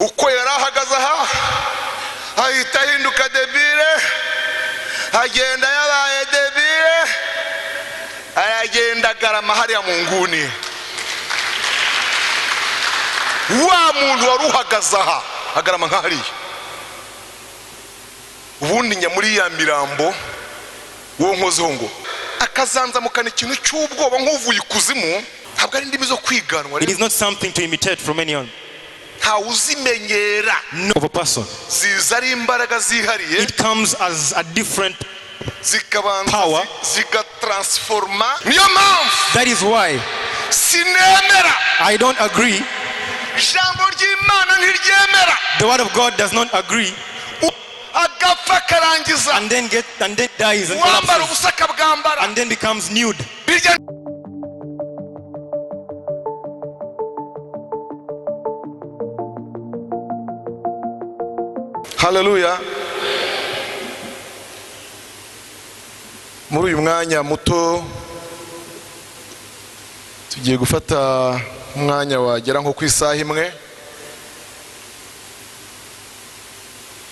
Uko yari ahagaze aha ahita ahinduka débile, agenda yabaye débile, aragenda agarama hariya mu nguni. Wa muntu wari uhagaze aha agarama nka hariya. Ubundi njya muri ya mirambo, wo nkozeho ngo akazanzamukana ikintu cy'ubwoba nk'uvuye ikuzimu. Ntabwo ari indimi zo kwiganwa. It is not something to imitate from anyone. Ntawe uzimenyera. No, of a person. Ziza ari imbaraga zihariye. It comes as a different zikabanza power. Zigatransforma. Niyo mpamvu That is why sinemera. I don't agree. Ijambo ry'Imana ntiryemera. The word of God does not agree. Agapfa akarangiza. And then dies and Wambara collapses ubusa akabwambara. And then becomes nude. Birya. Haleluya! Muri uyu mwanya muto tugiye gufata umwanya wagera nko ku isaha imwe.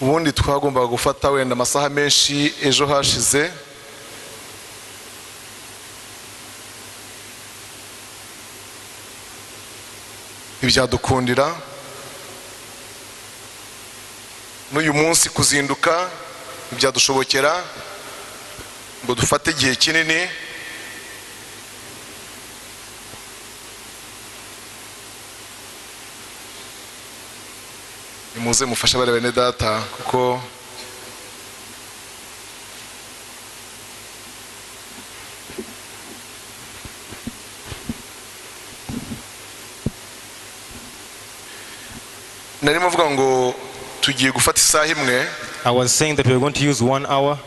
Ubundi twagombaga gufata wenda amasaha menshi ejo hashize. Ntibyadukundira. N'uyu munsi kuzinduka ntibyadushobokera ngo dufate igihe kinini. Nimuze mufashe bariya bene data, kuko narimo mvuga ngo tugiye gufata isaha imwe. I was saying that we were going to use one hour.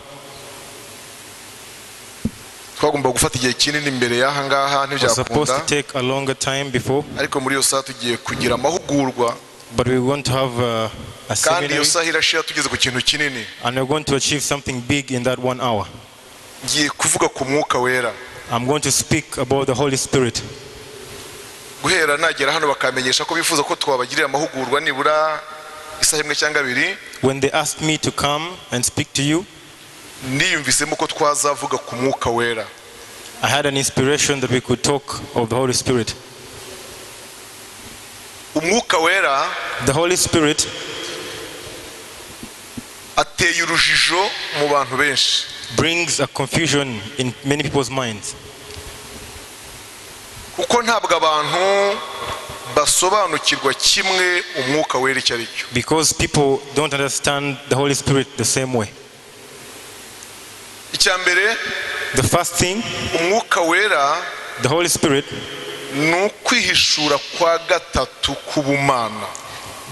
Twagomba gufata igihe kinini imbere y'aha ngaha. It was supposed Ntibyakunda. To take a longer time before, Ariko muri iyo saha tugiye kugira amahugurwa. But we're going to have a Kandi iyo seminary saha irashira tugeze ku kintu kinini. And we're going to achieve something big in that one hour. Ngiye kuvuga ku Mwuka Wera. I'm going to speak about the Holy Spirit. Guhera nagera hano bakamenyesha ko bifuza ko twabagirira amahugurwa nibura isaha imwe cyangwa abiri, When they asked me to come and speak to you, niyumvisemo ko twazavuga ku Mwuka Wera. I had an inspiration that we could talk of the Holy Spirit. Umwuka Wera The Holy Spirit ateye urujijo mu bantu benshi. Brings a confusion in many people's minds Kuko ntabwo abantu basobanukirwa kimwe Umwuka Wera icyo ari cyo. Because people don't understand the Holy Spirit the same way. Icya mbere, The first thing, Umwuka Wera the Holy Spirit, ni ukwihishura kwa gatatu k'ubumana.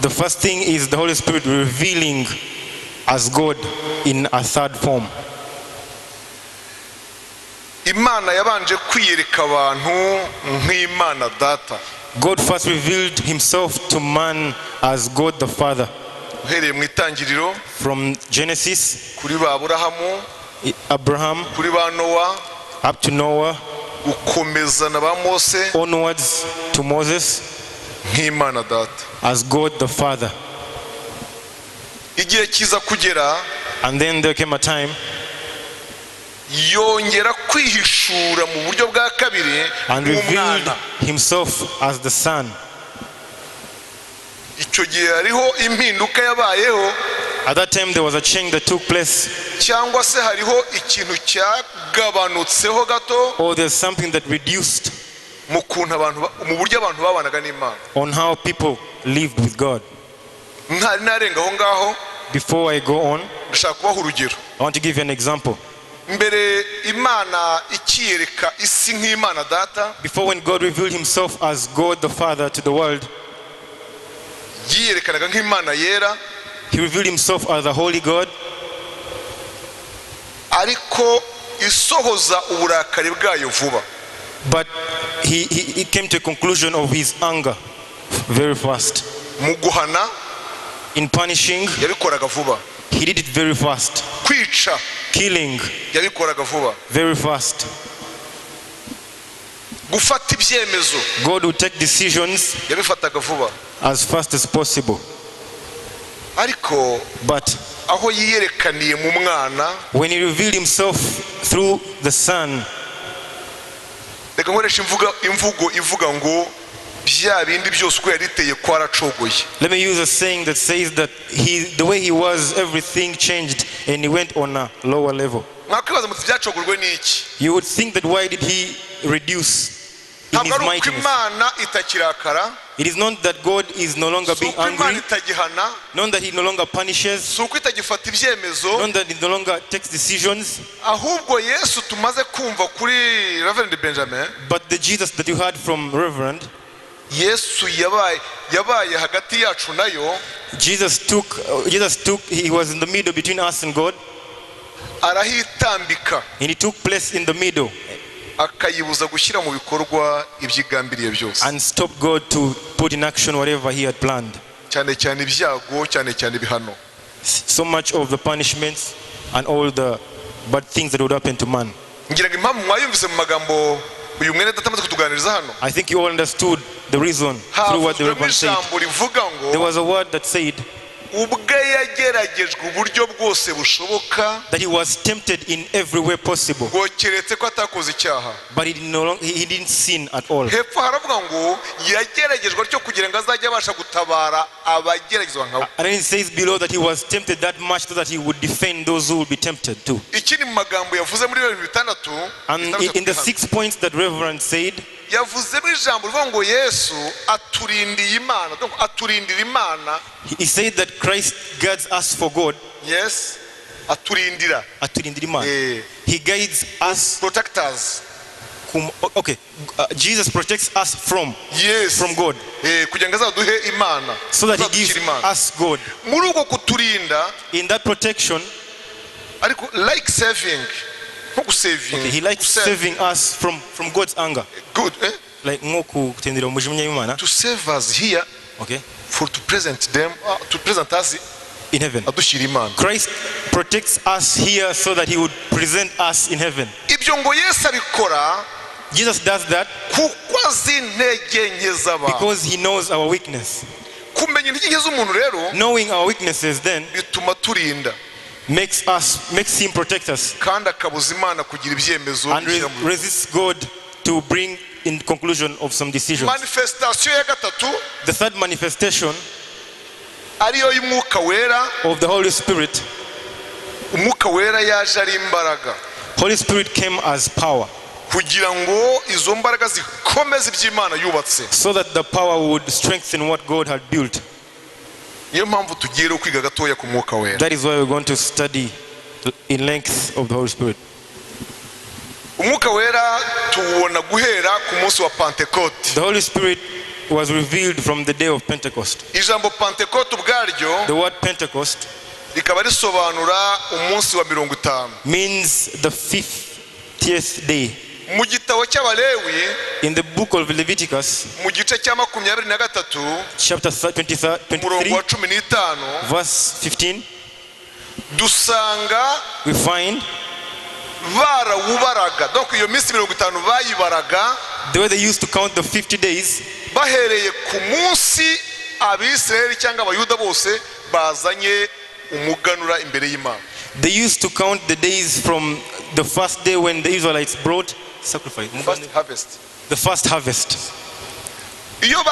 The first thing is the Holy Spirit revealing as God in a third form. Imana yabanje kwiyereka abantu nk'Imana Data. God first revealed himself to man as God the Father. Uhereye mu Itangiriro, From Genesis, kuri ba Aburahamu, Abraham, kuri ba Nowa, up to Noah, gukomeza na ba Mose, onwards to Moses, nk'Imana Data. As God the Father. Igihe kiza kugera, And then there came a time yongera kwihishura mu buryo bwa kabiri and revealed nk'umwana. Himself as the Son. Icyo gihe hariho impinduka yabayeho, At that time, there was a change that took place, cyangwa se hariho ikintu cyagabanutseho gato or there's something that reduced mu kuntu abantu mu buryo abantu babanaga n'Imana. On how people lived with God. Ntari narenga aho ngaho, Before I go on, ndashaka kubaha urugero. I want to give you an example. Mbere Imana ikiyereka isi nk'Imana Data, Before, when God revealed himself as God the Father to the world, yiyerekanaga nk'Imana yera, he revealed himself as the Holy God, ariko isohoza uburakari bwayo vuba. But he came to a conclusion of his anger very fast. Mu guhana, In punishing, yabikoraga vuba. He did it very fast. Kwica, Killing, yabikoraga vuba. Very fast. Gufata ibyemezo, God would take decisions yabifataga vuba. As fast as possible. Ariko But aho yiyerekaniye mu mwana, when he revealed himself through the Son, reka nkoresha imvugo ivuga ngo bya bindi byose uko yariteye kwaracogoye. Let me use a saying that says that the way he was, everything changed and he went on a lower level. Mwakwibaza muti byacogorwe n'iki? You would think that why did he reduce in Ntabwo his ari uko mightiness? Imana itakirakara, It is not that God is no longer si being uko Imana angry, itagihana, not that he no longer punishes, si uko itagifata ibyemezo, not that he no longer takes decisions, ahubwo Yesu tumaze kumva kuri Reverend Benjamin, but the Jesus that you heard from Reverend, Yesu yabaye hagati yacu nayo, Jesus took, he was in the middle between us and God, arahitambika, and he took place in the middle akayibuza gushyira mu bikorwa ibyigambiriye byose, and stopped God to put in action whatever he had planned. Cyane cyane ibyago, cyane cyane ibihano. So much of the punishments and all the bad things that would happen to man. Ngira ngo impamvu mwayumvise mu magambo uyu mwene data amaze kutuganiriza hano. I think you all understood the reason through what the Havuzwemo Reverend said. ijambo rivuga ngo There was a word that said ubwe yageragejwe uburyo bwose bushoboka, that he was tempted in every way possible, ngo keretse ko atakoze icyaha. But he, did no longer, he didn't sin at all. Hepfo haravuga ngo yageragejwe atyo kugira ngo azajye abasha gutabara abageragezwa nkawe. And then it says below that he was tempted that much so that he would defend those who would be tempted too. Ikindi mu magambo yavuze muri bibiri bitandatu, And in the 6 points that Reverend said, yavuzemo ijambo rivuga ngo Yesu aturindiye Imana. Donc aturindira Imana. He said that Christ guards us for God. Yes, aturindira. Aturindira Imana. He guides us. Protectors. Okay, Jesus protects us from from God, Kugira ngo azaduhe Imana, so that he azadushyire gives Imana. Us God. Muri uko kuturinda, In that protection, ariko like saving, nko gusavinga, okay, he likes gusave. Saving us from God's anger. Good, eh? Like nko kutendera umujinya w'Imana. To save us here, Okay, for to present them, to present us, in heaven. adushyira Imana. Christ protects us here so that he would present us in heaven. Ibyo ngo Yesu abikora Jesus does that kuko azi intege nke z'abantu. Because he knows our weakness. Kumenya intege nke z'umuntu rero Knowing our weaknesses then bituma turinda, makes him protect us kandi akabuza Imana kugira ibyemezo and ishyira mu resists God to bring in conclusion of some decisions. Manifestation ya gatatu, The third manifestation ariyo y'Umwuka Wera, of the Holy Spirit, Umwuka Wera yaje ari imbaraga, Holy Spirit came as power kugira ngo izo mbaraga zikomeze iby'Imana yubatse. So that the power would strengthen what God had built. Niyo mpamvu tugiye rero kwiga gatoya ku Mwuka Wera. That is why we're going to study in length of the Holy Spirit. Umwuka Wera tuwubona guhera ku munsi wa Pantekote. The Holy Spirit was revealed from the day of Pentecost. Ijambo Pantekote ubwaryo The word Pentecost rikaba risobanura umunsi wa 50. Means the 50th day. Mu gitabo cy'Abalewi, In the book of Leviticus, mu gice cya 23, chapter 23, umurongo wa 23, 15, verse 15, dusanga we find barawubaraga, donc iyo minsi 50 bayibaraga the way they used to count the 50 days bahereye ku munsi Abisirayeli cyangwa Abayuda bose bazanye umuganura imbere y'Imana. They used to count the days from the first day when the Israelites brought sacrifice, First harvest. The first harvest. Iyo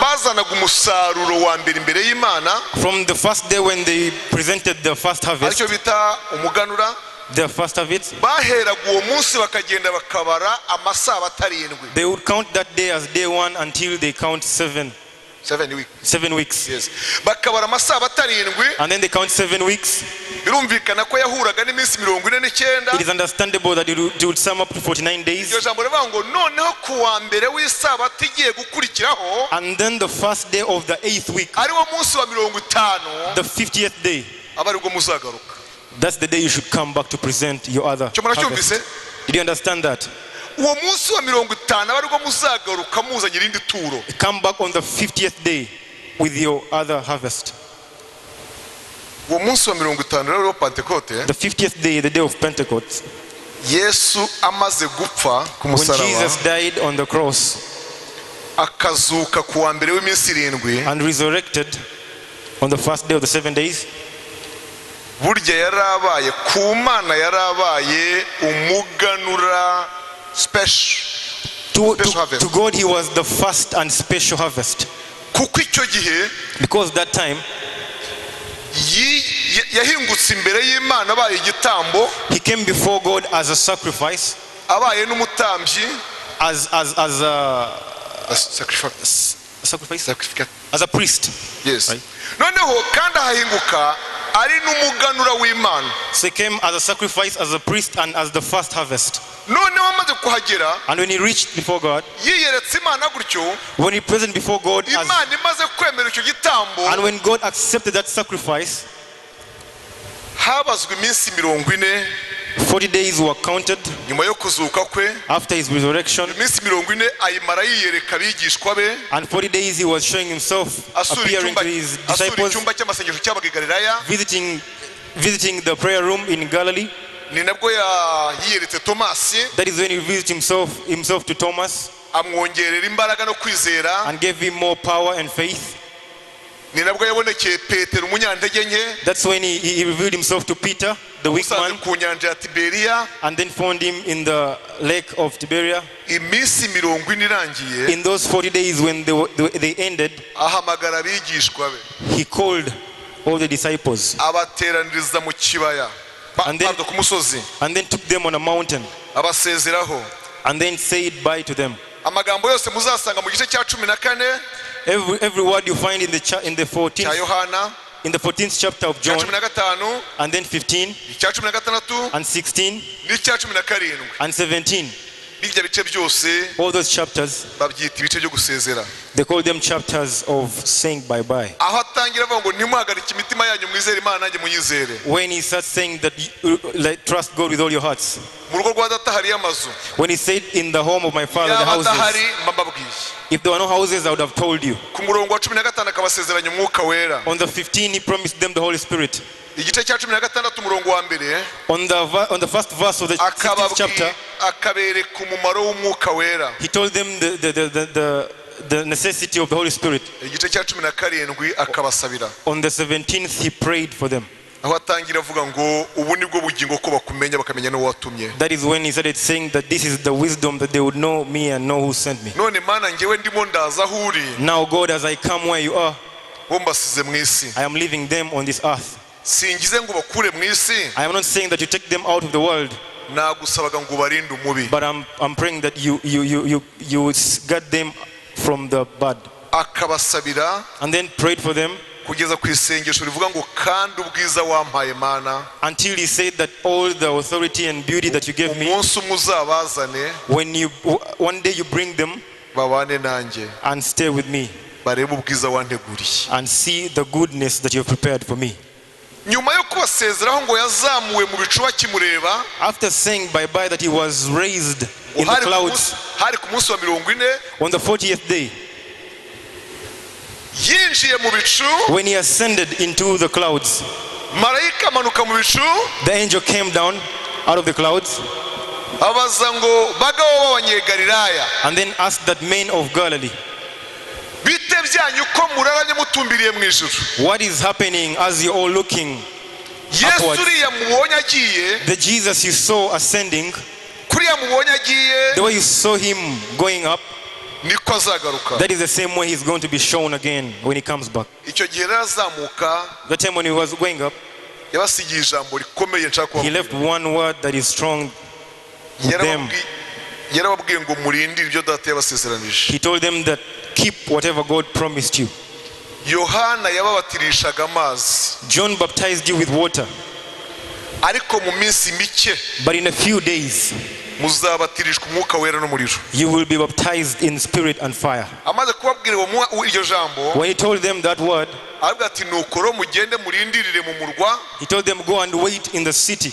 bazanaga umusaruro wa mbere imbere y'Imana, From the first day when they presented the first harvest, aricyo bita umuganura, their first harvest, baheraga uwo munsi bakagenda bakabara amasabato arindwi. They would count that day as day one until they count seven, 7 weeks. 7 weeks. Yes. Bakabara amasabato arindwi. And then they count 7 weeks. Birumvikana ko yahuraga n'iminsi 49. It is understandable that it would sum up to 49 days. Iryo jambo rivuga ngo noneho ku wa mbere w'isabato igiye gukurikiraho, And then the first day of the eighth week, ariwo munsi wa 50, the 50th day, aba aribwo muzagaruka. That's the day you should come back to present your other Cyo muracyumvise? Harvest. Did you understand that? Uwo munsi wa 50 aba aribwo muzagaruka muzanye irindi turo. Come back on the 50th day with your other harvest. Uwo munsi wa 50 rero wa Pantekote, The 50th day, the day of Pentecost, Yesu amaze gupfa ku when musaraba, Jesus died on the cross akazuka ku wa mbere w'iminsi irindwi, and resurrected, On the first day of the 7 days, burya yarabaye ku Mana, yarabaye umuganura special. Special harvest. To God, he was the first and special harvest. Kuko icyo gihe Because that time, yahingutse imbere y'Imana abaye igitambo, he came before God as a sacrifice, abaye n'umutambyi, as a sacrifice. Sacrifice, Sacrifice. As a priest. Yes. Right. Noneho kandi ahahinguka ari n'umuganura w'Imana. So he came as a sacrifice, as a priest, and as the first harvest. Noneho amaze kuhagera, And when he reached before God, yiyeretse Imana gutyo, when he presented before God, Imana imaze kwemera icyo gitambo, and when God accepted that sacrifice, habazwe iminsi 40 40 days were counted nyuma yo kuzuka kwe. After his resurrection. Iminsi 40 ayimara yiyereka abigishwa be, And 40 days he was showing himself, asura appearing icyumba to his asura disciples, icyumba cy'amasengesho cyabaga i Galilaya. visiting the prayer room in Galilee. Ni nabwo yiyeretse Tomasi, That is when he revealed himself to Thomas amwongerera imbaraga no kwizera. And gave him more power and faith. Ni nabwo yabonekeye Petero umunyantege nke, That's when he revealed himself to Peter, the weak usanze man, ku nyanja ya Tiberiya. And then found him in the lake of Tiberia. Iminsi 40 irangiye, In those 40 days when they ended, ahamagara abigishwa be, he called all the disciples abateraniriza mu kibaya And then- pardon, ku musozi, and then took them on a mountain abasezeraho. And then said bye to them. Amagambo yose muzasanga mu gice cya 14 Every word you find in the cya 14th Yohana, in the 14th chapter of icya John 15, and then 15 icya 16 and 16 n'icya 17, and 17, bijya bice byose all those chapters, babyita ibice byo gusezera, they call them chapters of saying bye bye. Aho atangira avuga ngo ntimuhagarike imitima yanyu, mwizere Imana, nanjye munyizere. When he starts saying that you, like, trust God with all your hearts, Mu rugo rwa Data hariyo amazu. When he said, "In the home of my Father the Yaba adahari houses, mba mbabwiye. If there were no houses, I would have told you." Ku murongo wa 15 akabasezeranya Umwuka Wera. On the 15, he promised them the Holy Spirit. Igice cya 16 umurongo wa mbere, On the first verse of the 16th akababwira chapter, akabereka umumaro w'Umwuka Wera. he told them the necessity of the Holy Spirit. Igice cya 17 akabasabira, On the 17th, he prayed for them. Aho atangira avuga ngo ubu ni bwo bugingo, ko bakumenya bakamenya n'uwo watumye. That is when he started saying that this is the wisdom, that they would know me and know who sent me. None Mana, njyewe ndimo ndaza aho uri, Now, God, as I come where you are, bo mbasize mu isi. I am leaving them on this earth. Singize ngo ubakure mu isi, I am not saying that you take them out of the world, nagusabaga ngo ubarinde umubi. But I'm praying that you guard them from the bad. Akabasabira And then prayed for them kugeza ku isengesho rivuga ngo kandi ubwiza wampaye Mana, until he said that all the authority and beauty that you gave me, umunsi umwe uzabazane, when you one day you bring them babane nanjye, and stay with me barebe ubwiza wanteguriye. And see the goodness that you have prepared for me. Nyuma yo kubasezeraho ngo yazamuwe mu bicu bakimureba. After saying bye bye, that he was raised in the Hari ku clouds hari ku munsi wa 40, on the 40th day, yinjiye mu bicu, when he ascended into the clouds, marayika amanuka mu bicu, the angel came down out of the clouds abaza ngo bagabo b'Abanyegalilaya, and then asked that men of Galilee, bite byanyu ko muraramye mutumbiriye mu ijuru? What is happening as you're all looking Yesu upwards? uriya mubonye agiye, The Jesus you saw ascending, kuriya mubonye agiye, the way you saw him going up, niko azagaruka. that is the same way he's going to be shown again when he comes back. Icyo gihe rero azamuka, The time when he was going up, yabasigiye ijambo rikomeye nshaka he left kubabwira. one word that is strong with them. Yarababwiye ngo murindire ibyo Data yabasezeranije. He told them that keep whatever God promised you. Yohana yababatirishaga amazi, John baptized you with water, ariko mu minsi mike but in a few days muzabatirishwa Umwuka Wera n'umuriro. You will be baptized in spirit and fire. Amaze kubabwira iryo jambo, When he told them that word, aravuga ati nuko rero mugende murindirire mu murwa, he told them, "Go and wait in the city,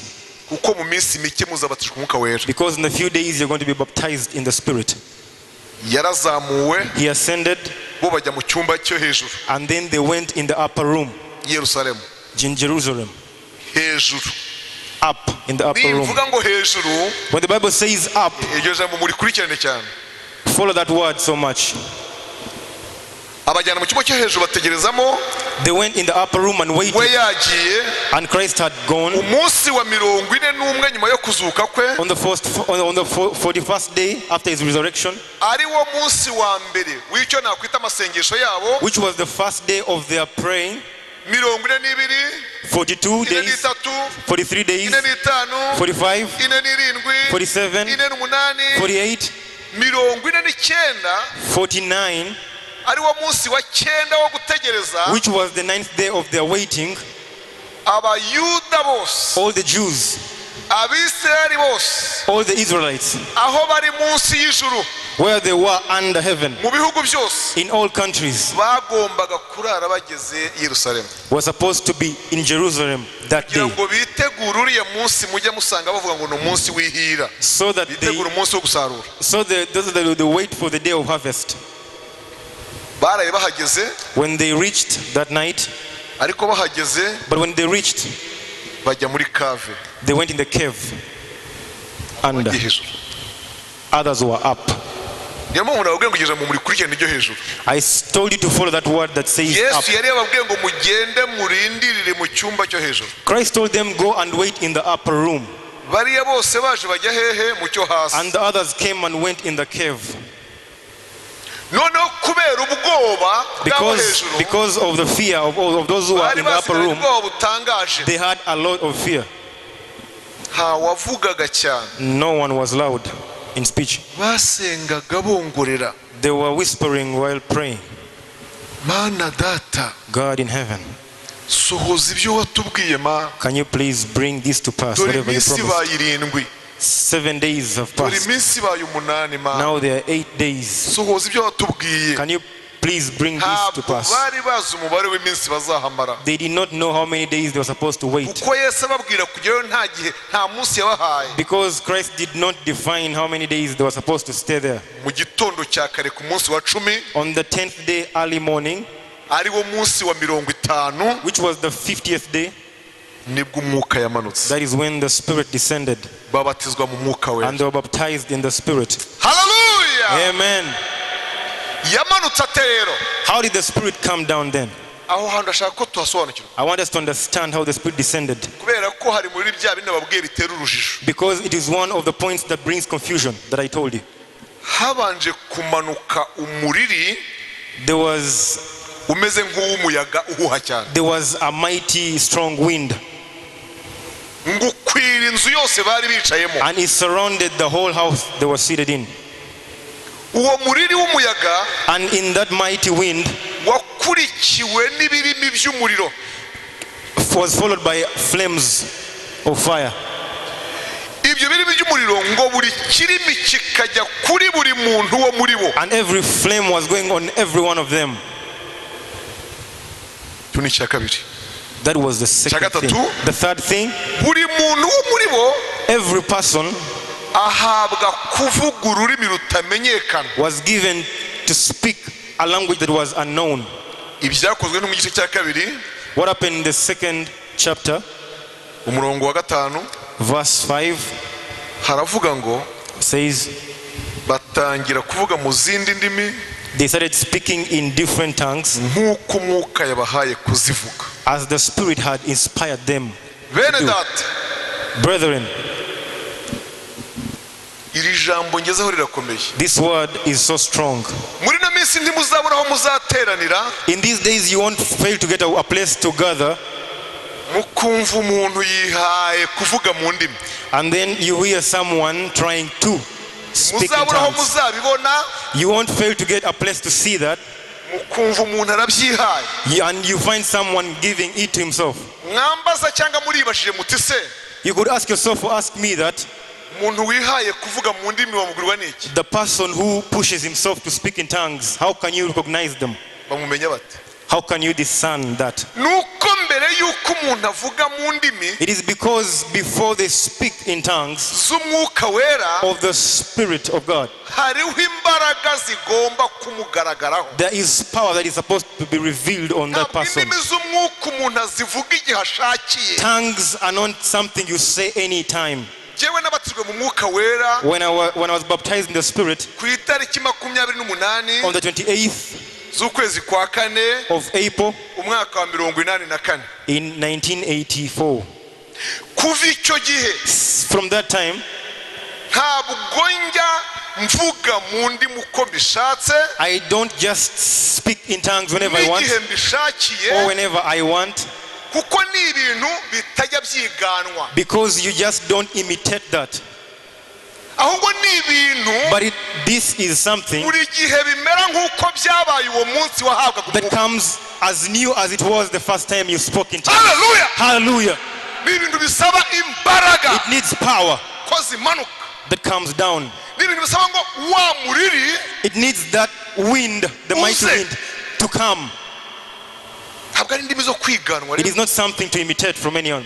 kuko mu minsi mike muzabatishwa Umwuka Wera. Because in a few days you're going to be baptized in the Spirit." Yarazamuwe, He ascended, bo bajya mu cyumba cyo hejuru and then they went in the upper room i Yerusalemu. In Jerusalem. Hejuru. Up in the upper room. Nimvuga ngo hejuru, When the Bible says up, iryo jambo murikurikirane cyane. Follow that word so much. Abajyana mu cyumba cyo hejuru bategerezamo. They went in the upper room and we waited, yagiye. And Christ had gone. Umunsi wa 41 nyuma yo kuzuka kwe, On the first, on the 41st day after his resurrection, ari wo munsi wa mbere w'icyo nakwita amasengesho yabo, which was the first day of their praying, 42, 42 ine days, n'itatu, 43 days, 45, 45, 47, 47, 48, 48, 49, 49, ari wo munsi wa cyenda wo gutegereza, which was the ninth day of their waiting, Abayuda bose, all the Jews, Abisirayeli bose, all the Israelites, aho bari munsi y'ijuru, where they were under heaven, mu bihugu byose, in all countries, bagombaga kurara bageze i Yerusalemu were supposed to be in Jerusalem that kugira day, ngo bitegure uriya munsi mujye musanga bavuga ngo ni umunsi w'ihira, so that they, bitegure umunsi wo gusarura. so the, those that they wait for the day of harvest. Baraye bahageze. When they reached that night, Ariko bahageze, but when they reached, bajya muri cave. they went in the cave. And Bajya hejuru. others were up. Niyo mpamvu nababwiye ngo ijambo murikurikirane ryo hejuru. I told you to follow that word that says up. Yesu yari yababwiye ngo mugende murindirire mu cyumba cyo hejuru. Christ told them, "Go and wait in the upper room." Bariya bose baje bajya hehe? Mu cyo hasi. And the others came and went in the cave. Noneho kubera ubwoba bw'abo Because, hejuru, because of the fear of all of those who were bari in the upper basigaranye room, ubwoba butangaje. they had a lot of fear. Ntawavugaga cyane. No one was loud in speech. Basengaga bongorera. They were whispering while praying. Mana Data, "God in heaven, sohoza ibyo watubwiye Mana. can you please bring this to pass, Dore whatever you iminsi promised?" ibaye 7. 7 days have Dore passed. iminsi ibaye 8 Mana. Now there are 8 days. Sohoza ibyo watubwiye. Can you please bring this to Ntabwo pass? bari bazi umubare w'iminsi bazahamara, They did not know how many days they were supposed to wait. kuko Yesu ababwira kujyayo nta gihe, nta munsi yabahaye. Because Christ did not define how many days they were supposed to stay there. Mu gitondo cya kare ku munsi wa 10, On the 10th day, early morning, ari wo munsi wa 50, which was the 50th day, nibwo umwuka yamanutse. that is when the Spirit descended. Babatizwa mu mwuka wera. And they were baptized in the Spirit. Haleluya. Amen. Yamanutse ate rero? How did the Spirit come down then? Aho hantu ashaka ko tuhasobanukirwa, I want us to understand how the Spirit descended. Kubera ko hari muri bya bindi babwiye bitera urujijo. Because it is one of the points that brings confusion that I told you. Habanje kumanuka umuriri There was, umeze nk'uw'umuyaga uhuha cyane, there was a mighty strong wind, ngo ukwira inzu yose bari bicayemo. And it surrounded the whole house they were seated in. Uwo muriri w'umuyaga And in that mighty wind wakurikiwe n'ibirimi by'umuriro. Was followed by flames of fire. Ibyo birimi by'umuriro ngo buri kirimi kikajya kuri buri muntu wo muri bo. And every flame was going on every one of them. Icyo ni icya kabiri. That was the second thing. Gatatu. The third thing, Buri muntu wo muri bo every person ahabwa kuvuga ururimi rutamenyekana. was given to speak a language that was unknown. Ibyakozwe no mu gice cya kabiri, What happened in the second chapter, umurongo wa 5, verse 5, haravuga ngo says, batangira kuvuga mu zindi ndimi they started speaking in different tongues nk'uko umwuka yabahaye kuzivuga. as the Spirit had inspired them. Bene Data, Brethren, iri jambo ngezeho rirakomeye. this word is so strong. Muri ino minsi ntimuzabura aho muzateranira, In these days, you won't fail to get a place to gather, mukumva umuntu yihaye kuvuga mu ndimi. and then you hear someone trying to speak in Muzabura aho tongues. muzabibona, You won't fail to get a place to see that, mukumva umuntu arabyihaye. And you find someone giving it to himself. Mwambaza cyangwa muribashije muti se, You could ask yourself or ask me that umuntu wihaye kuvuga mu ndimi bamubwirwa n'iki? the person who pushes himself to speak in tongues, how can you recognize them? Bamumenya bate? How can you discern that? Nuko mbere y'uko umuntu avuga mu ndimi It is because before they speak in tongues z'umwuka wera, of the Spirit of God, hariho imbaraga zigomba kumugaragaraho. there is power that is supposed to be revealed on that Ntabwo person. indimi z'umwuka umuntu azivuga igihe ashakiye. Tongues are not something you say anytime. Jyewe nabatijwe mu mwuka wera When I was baptized in the Spirit ku itariki 28 on the 28th z'ukwezi kwa kane, of April, Umwaka wa 84. In 1984. Kuva icyo gihe, From that time, ntabwo njya mvuga mu ndimi uko mbishatse, I don't just speak in tongues whenever I want n'igihe mbishakiye, or whenever I want, kuko ni ibintu bitajya byiganwa, because you just don't imitate that. Ahubwo ni ibintu But this is something buri gihe bimera nk'uko byabaye uwo munsi wahabwaga that umwuka. comes as new as it was the first time you spoke in tongues. Haleluya! Hallelujah. Ni ibintu bisaba imbaraga It needs power ko zimanuka. That comes down. Ni ibintu bisaba ngo wa muriri It needs that wind, the mighty Uze. Wind, to come. Ntabwo ari indimi zo kwiganwa. It is not something to imitate from anyone.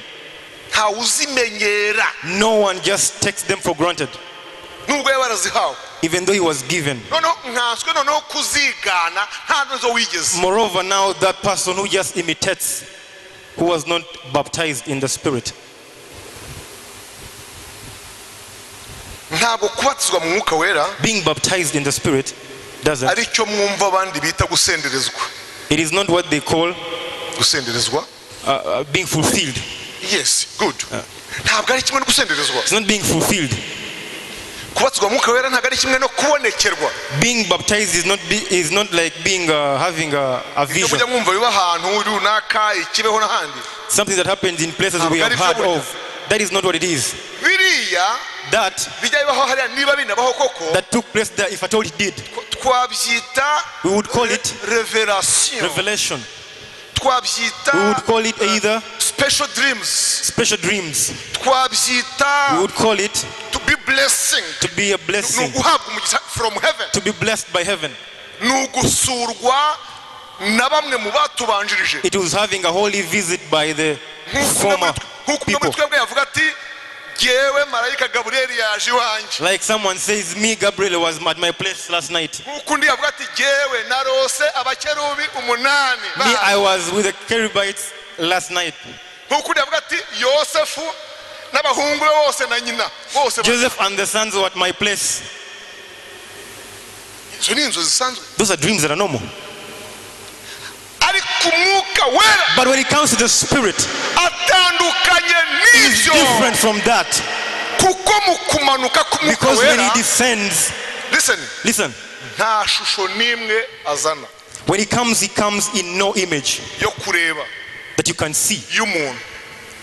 Ntawe uzimenyera. No one just takes them for granted, Nubwo yaba yarazihawe. Even though he was given. Noneho nkanswe noneho kuzigana nta n'uzo wigeze. Moreover, now that person who just imitates, who was not baptized in the Spirit. Ntabwo kubatizwa mu mwuka wera Being baptized in the Spirit doesn't. Ari cyo mwumva abandi bita gusenderezwa. It is not what they call Gusenderezwa. Being fulfilled. Yes, good. Ntabwo ari kimwe no gusenderezwa. It's not being fulfilled. Kubatizwa mu mwuka wera ntabwo ari kimwe no kubonekerwa. Being baptized is not like being having a Ibyo vision. mujya mwumva biba ahantu runaka i Kibeho n'ahandi. Something that happens in places we have heard of. That is not what it is. Biriya That bijya bibaho hariya niba binabaho koko, that took place there, if at all it did, twabyita we would call it revelation, revelation. twabyita We would call it either special dreams, special dreams. Twabyita We would call it to be blessing, to be a ni blessing, uguhabwa umugisha from heaven, to be blessed by heaven. Ni ugusurwa na bamwe mu batubanjirije. It was having a holy visit by the former Nk'uko umwe muri people. twebwe yavuga ati jyewe marayika Gaburiyeli yaje iwanjye. Like someone says, me, Gabriel, was at my place last night. Nk'uko undi yavuga ati jyewe narose abakerubi umunani. Me, I was with the Cherubites last night. Nk'uko undi yavuga ati Yosefu n'abahungu be bose na nyina bose. Joseph and the sons were at my place. Izo ni inzozi zisanzwe. Those are dreams that are normal. Ariko umwuka wera But when it comes to the Spirit, atandukanye it's n'ibyo, different from that. Kuko mu kumanuka k'umwuka Because when wera, he descends, listen, listen, nta shusho n'imwe azana when he comes in no image yo kureba that you can see y'umuntu.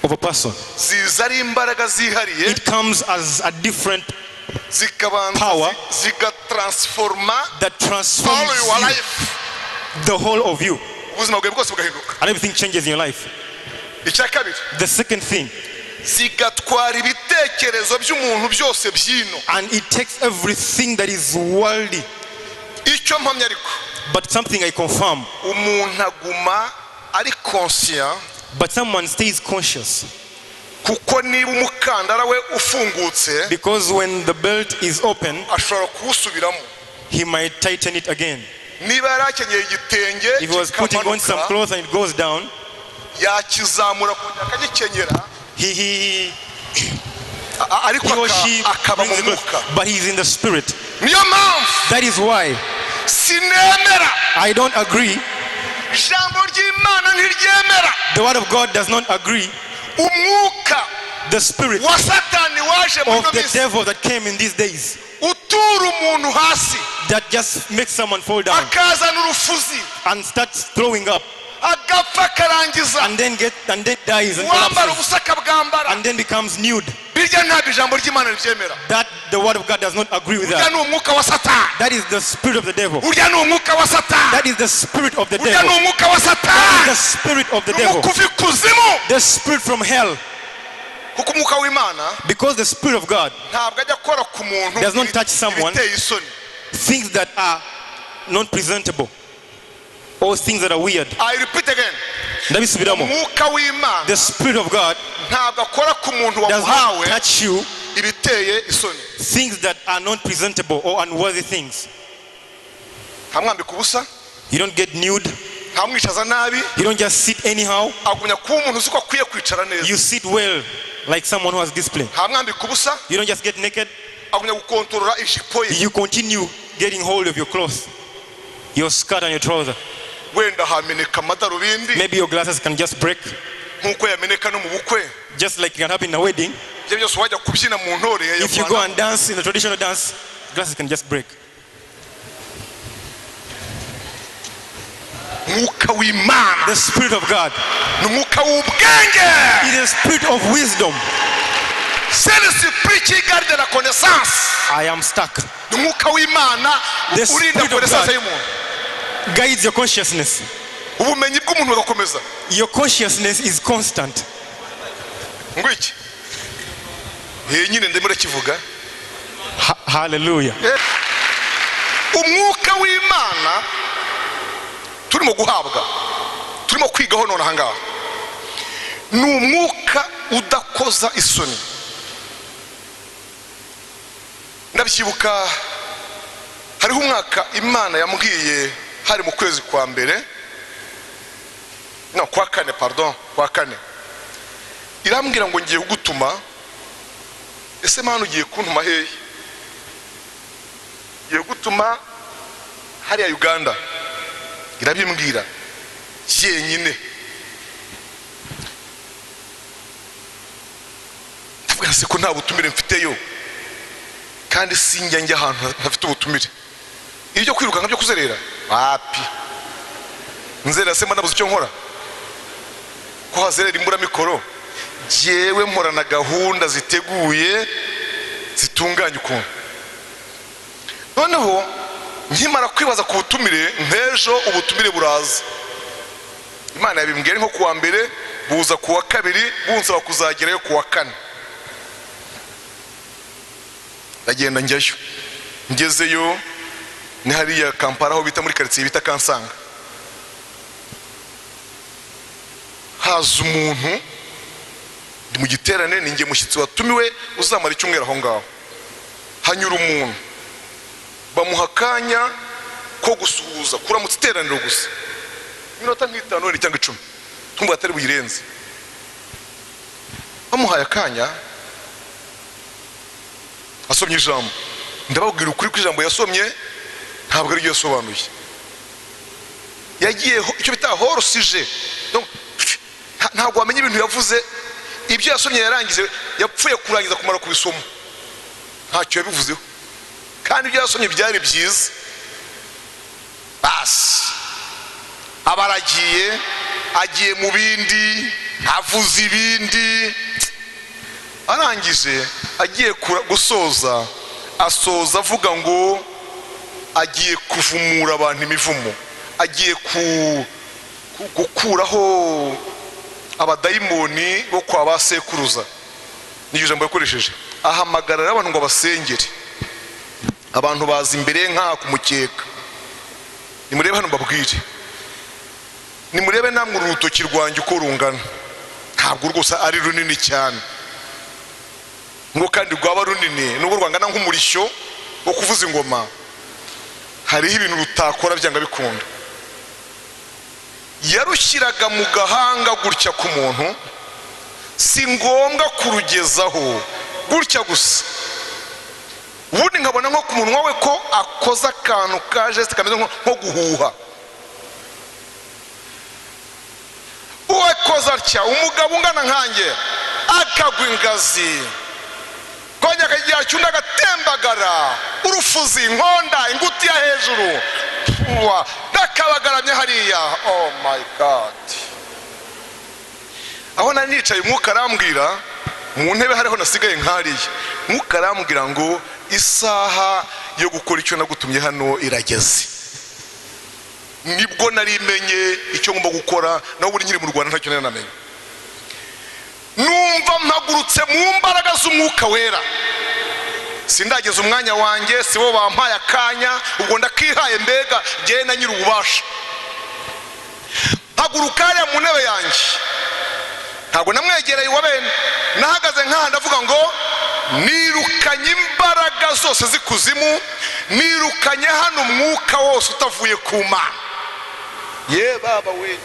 Of a person. Ziza ari imbaraga zihariye, It comes as a different zikabanza power zigatransforma that transforms all your you, life, the whole of you, ubuzima bwawe bwose bugahinduka. And everything changes in your life. Icya kabiri, The second thing, zigatwara ibitekerezo by'umuntu byose by'ino. And it takes everything that is worldly. Icyo mpamya ariko, But something I confirm, umuntu aguma ari conscient, but someone stays conscious. Kuko niba umukandara we ufungutse, Because when the belt is open, ashobora kuwusubiramo. He might tighten it again. Niba yari akenyeye igitenge If he was putting on some kikamanuka, clothes and it goes down, yakizamura kongera akagikenyera, he, ariko he or she akaba brings mu the clothes, mwuka. But he's in the Spirit. Niyo mpamvu That is why sinemera, I don't agree. Ijambo ry'Imana ntiryemera The word of God does not agree. Umwuka The spirit wa Satani waje muri of ino the minsi devil that came in these days utura umuntu hasi, that just makes someone fall down akazana urufuzi, and starts throwing up agapfa akarangiza, and then dies and wambara collapses ubusa akabwambara. And then becomes nude. Birya ntabwo ijambo ry'Imana ribyemera. That the word of God does not agree with Urya that. ni umwuka wa Satani. That is the spirit of the devil. Urya ni umwuka wa Satani. That is the spirit of the Urya ni devil. umwuka wa That is Satani. the spirit of the Ni devil. umwuka uva ikuzimu. The spirit from hell. Kuko umwuka w'Imana Because the Spirit of God ntabwo ajya akora ku muntu does not touch someone. Ibiteye isoni. Things that are not presentable or things that are weird. I repeat again, Ndabisubiramo. Umwuka w'Imana The Spirit of God ntabwo akora ku muntu does not wamuhawe touch you ibiteye isoni. Things that are not presentable or unworthy things. Ntamwambika ubusa, You don't get nude. Ntamwicaza nabi, You don't just sit anyhow. Agumya kuba umuntu uzi ko akwiye kwicara neza. You sit well, like someone who has discipline. Ntamwambika ubusa, You don't just get naked. Agumya gukontorora ijipo ye. You continue getting hold of your clothes, your skirt and your trouser. Wenda hameneka amadarubindi. Maybe your glasses can just break. Nk'uko yameneka no mu bukwe. Just like it can happen in a wedding. Ibyo byose wajya kubyina mu ntore. If you go and dance in the traditional dance, glasses can just break. Umwuka w'Imana. The Spirit of God. Ni umwuka w'ubwenge. It is the spirit of wisdom. C'est l'esprit qui garde la connaissance. I am stuck. Ni umwuka w'Imana urinda connaissance y'umuntu. Guides your consciousness. Ubumenyi bw'umuntu bugakomeza. Your consciousness is constant. Ngo iki? Nyine ndimo ndakivuga. Hallelujah. Umwuka w'Imana turimo guhabwa, turimo kwigaho none ahangaha, ni umwuka udakoza isoni. Ndabyibuka hariho umwaka Imana yambwiye, hari mu kwezi kwa mbere, no kwa kane, pardon, kwa kane, irambwira ngo ngiye kugutuma. Ese Mana ugiye kuntuma hehe? Ngiye kugutuma hariya Uganda. Irabimbwira yenyine. Ndavuga se ko nta butumire mfiteyo, kandi sinjya njya ahantu ntafite ubutumire. Ibyo kwirukanka byo kuzerera wapi, nzerera se mba nabuze icyo nkora, ko hazerera imburamikoro. Jyewe mporana gahunda ziteguye zitunganye ukuntu. Noneho nkimara kwibaza ku butumire, nk'ejo ubutumire buraza. Imana yabimbwiye nko kuwa mbere, buza kuwa kabiri, bunsaba kuzagerayo kuwa kane. Ndagenda njyayo. Ngezeyo ni hariya Kampala aho bita muri quartier bita Kansanga. Haza umuntu, ndi mu giterane, ninjye mushyitsi watumiwe uzamara icyumweru aho ngaho. Hanyura umuntu, bamuha akanya ko gusuhuza, kuramutsa iteraniro gusa, iminota nk'itanu wenda cyangwa 10, tumva atari buyirenze. Bamuhaye akanya asomye ijambo. Ndababwira ukuri ko ijambo yasomye ntabwo ari ryo yasobanuye. Yagiye icyo bita horosije, ntabwo wamenya ibintu yavuze. Ibyo yasomye yarangize, yapfuye kurangiza kumara kubisoma, ntacyo yabivuzeho, kandi ibyo yasomye byari byiza. Basi abaragiye, agiye mu bindi, avuze ibindi, arangije agiye gusoza, asoza avuga ngo agiye kuvumura abantu imivumo, agiye gukuraho abadayimoni bo kwa ba sekuruza. Niyo jambo yakoresheje. Ahamagarara abantu ngo abasengere. Abantu baza imbere nka kumukeka. Nimurebe hano mbabwire, nimurebe namwe urutoki rwanjye uko rungana. Ntabwo rwose ari runini cyane, ngo kandi rwaba runini nubwo rwangana nk'umurishyo wo kuvuza ingoma, hariho ibintu rutakora byanga bikunda. Yarushyiraga mu gahanga gutya ku muntu, si ngombwa kurugezaho gutya gusa. Ubundi nkabona nko ku munwa we ko akoza akantu ka geste kameze nko guhuha. Uwakoza atya, umugabo ungana nkanjye akagwa ingazi, kongera akagira cyundi agatembagara, urufuzi, inkonda, ingutiya hejuru, ndakabagaramye hariya. Oh my God. Aho nari nicaye umwuka arambwira, mu ntebe hariho nasigaye nkariya, umwuka arambwira ngo isaha yo gukora icyo nagutumye hano irageze. Nibwo nari menye icyo ngomba gukora, naho buri nkiri mu Rwanda ntacyo nari namenye. Numva mpagurutse mu mbaraga z'umwuka wera. Sindageza umwanya wanjye, sibo bampaye akanya, ubwo ndakihaye mbega jye na nyiri ububasha. Mpaguruka hariya mu ntebe yanjye, ntabwo namwegereye wa bene, nahagaze nkaha ndavuga ngo nirukanye imbaraga zose z'ikuzimu, nirukanye hano umwuka wose utavuye ku Mana. Ye baba we,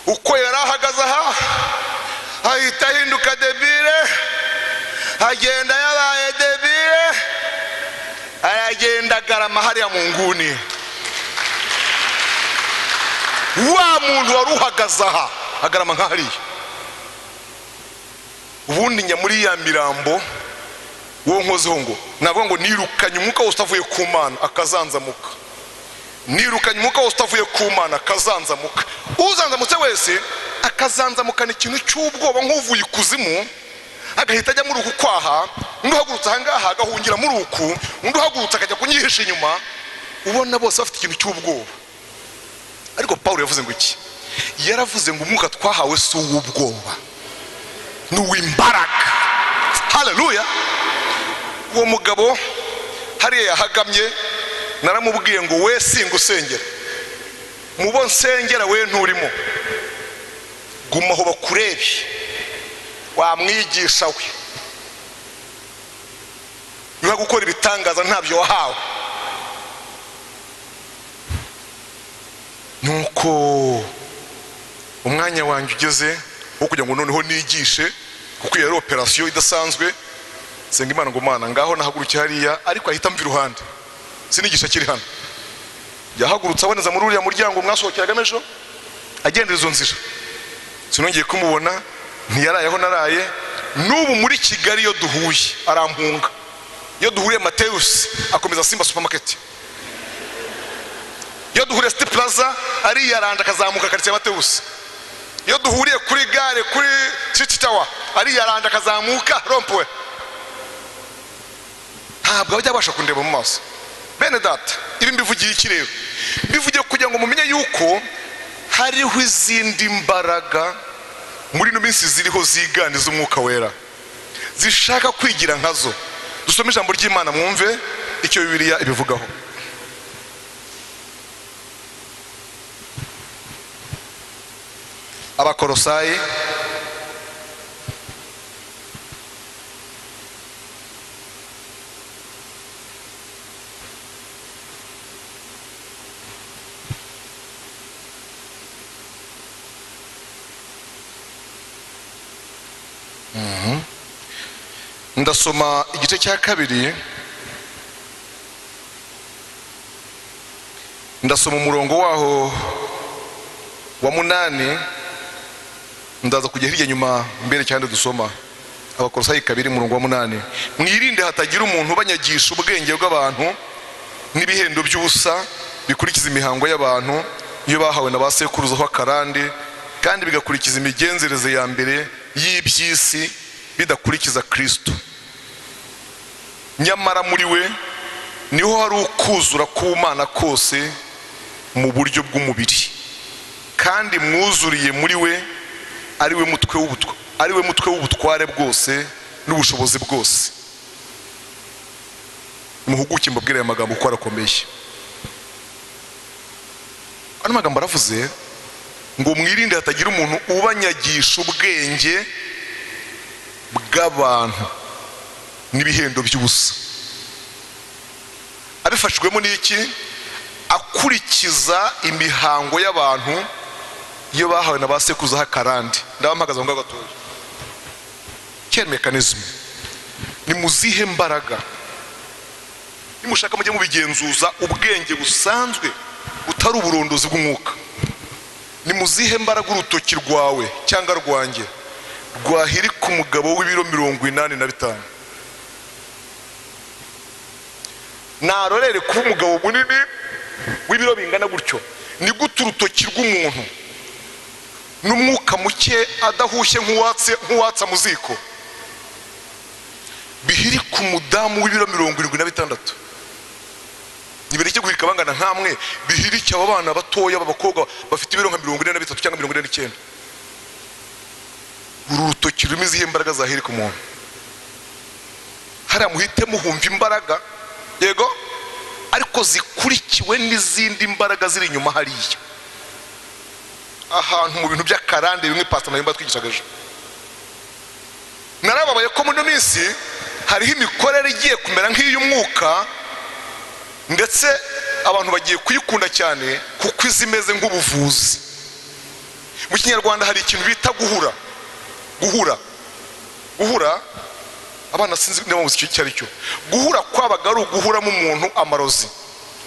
uko yari ahagaze aha ahita ahinduka debile, agenda yabaye debile, aragenda agarama hariya mu nguni. Wa muntu wari uhagaze aha agarama nk'ahariya. Ubundi njya muri ya mirambo wo nkozeho ngo navuga ngo nirukanye umwuka wose utavuye ku Mana akazanzamuka, nirukanye umwuka wose utavuye ku Mana akazanzamuka. Uzanzamutse wese akazanzamukana ikintu cy'ubwoba nk'uvuye ikuzimu, agahita ajya muri uku kwaha, undi uhagurutse aha ngaha agahungira muri uku, undi uhagurutse akajya kunyihisha inyuma. Ubona bose bafite ikintu cy'ubwoba. Ariko Pawulo yavuze ngo iki? Yaravuze ngo umwuka twahawe si uw'ubwoba, ni uw'imbaraga. Haleluya! Uwo mugabo hariya yahagamye, naramubwiye ngo we singusengera, mubo nsengera we nturimo, guma aho bakurebe, wamwigisha we niba gukora ibitangaza ntabyo wahawe. Nuko umwanya wanjye ugeze wo kugira ngo noneho nigishe, kuko iyo yari operasiyo idasanzwe. Nsenga Imana ngo Mana ngaho nahaguruke hariya, ariko ahita amva iruhande, sinigisha kiri hano. Yahagurutse aboneza muri uriya muryango mwasohokeragamo ejo, agendera izo nzira. Sinongeye kumubona, ntiyaraye aho naraye. N'ubu muri Kigali iyo duhuye arampunga. Iyo duhuriye Mateus akomeza Simba supermarket, iyo duhuriye City Plaza ariyaranja akazamuka quartier Mateus, iyo duhuriye kuri gare kuri City Tower ariyaranja akazamuka rompwe. Ntabwo ajya abasha kundeba mu maso. Bene data, ibi mbivugiye iki rero? Mbivugiye kugira ngo mumenye yuko hariho izindi mbaraga muri ino minsi ziriho ziganiza umwuka wera, zishaka kwigira nkazo. Dusome ijambo ry'Imana mwumve icyo Bibiliya ibivugaho. Abakolosayi ndasoma igice cya 2, ndasoma umurongo waho wa 8, ndaza kujya hirya nyuma mbere cyane dusoma. Abakolosayi 2 umurongo wa 8: mwirinde hatagira umuntu ubanyagisha ubwenge bw'abantu n'ibihendo by'ubusa bikurikiza imihango y'abantu iyo bahawe na ba sekuruza ho akarande, kandi bigakurikiza imigenzereze ya mbere y'iby'isi bidakurikiza Kristo. Nyamara muri we niho hari ukuzura k'Umana kose mu buryo bw'umubiri, kandi mwuzuriye muri we, ari we mutwe w'ubutware bwose n'ubushobozi bwose. Muhuguke mbabwire aya magambo kuko arakomeye. Ano magambo aravuze ngo mwirinde hatagira umuntu ubanyagisha ubwenge bw'abantu n'ibihendo by'ubusa. Abifashijwemo n'iki? Akurikiza imihango y'abantu iyo bahawe na ba sekuruza akarande. Ndabampagaze ngo gatoya. Quel mécanisme? Ni muzihe mbaraga? Nimushaka mujye mubigenzuza ubwenge busanzwe butari uburondozi bw'umwuka. Ni muzihe mbaraga urutoki rwawe cyangwa rwanjye rwahirika umugabo w'ibiro 85? Narorere kuba umugabo munini w'ibiro bingana gutyo, ni gute urutoki rw'umuntu n'umwuka muke adahushye nk'uwatsa mu ziko bihirika umudamu w'ibiro 76? Nibereke guhirika bangana nkamwe, bihirike aba bana batoya b'abakobwa bafite ibiro nka 43 cyangwa 49. Uru rutoki rurimo izihe mbaraga zahirika umuntu? Hariya muhite muhumva imbaraga, yego, ariko zikurikiwe n'izindi mbaraga ziri inyuma hariya. Ahantu mu bintu by'akarande bimwe pastor Nayumba twigishaga ejo. Narababaye ko muri minsi hariho imikorere igiye kumera nk'iy'umwuka, ndetse abantu bagiye kuyikunda cyane kuko izimeze nk'ubuvuzi. Mu Kinyarwanda hari ikintu bita guhura. Guhura, guhura abana sinzi niba muzi icyo ari cyo. Guhura kwabaga ari uguhuramo umuntu amarozi,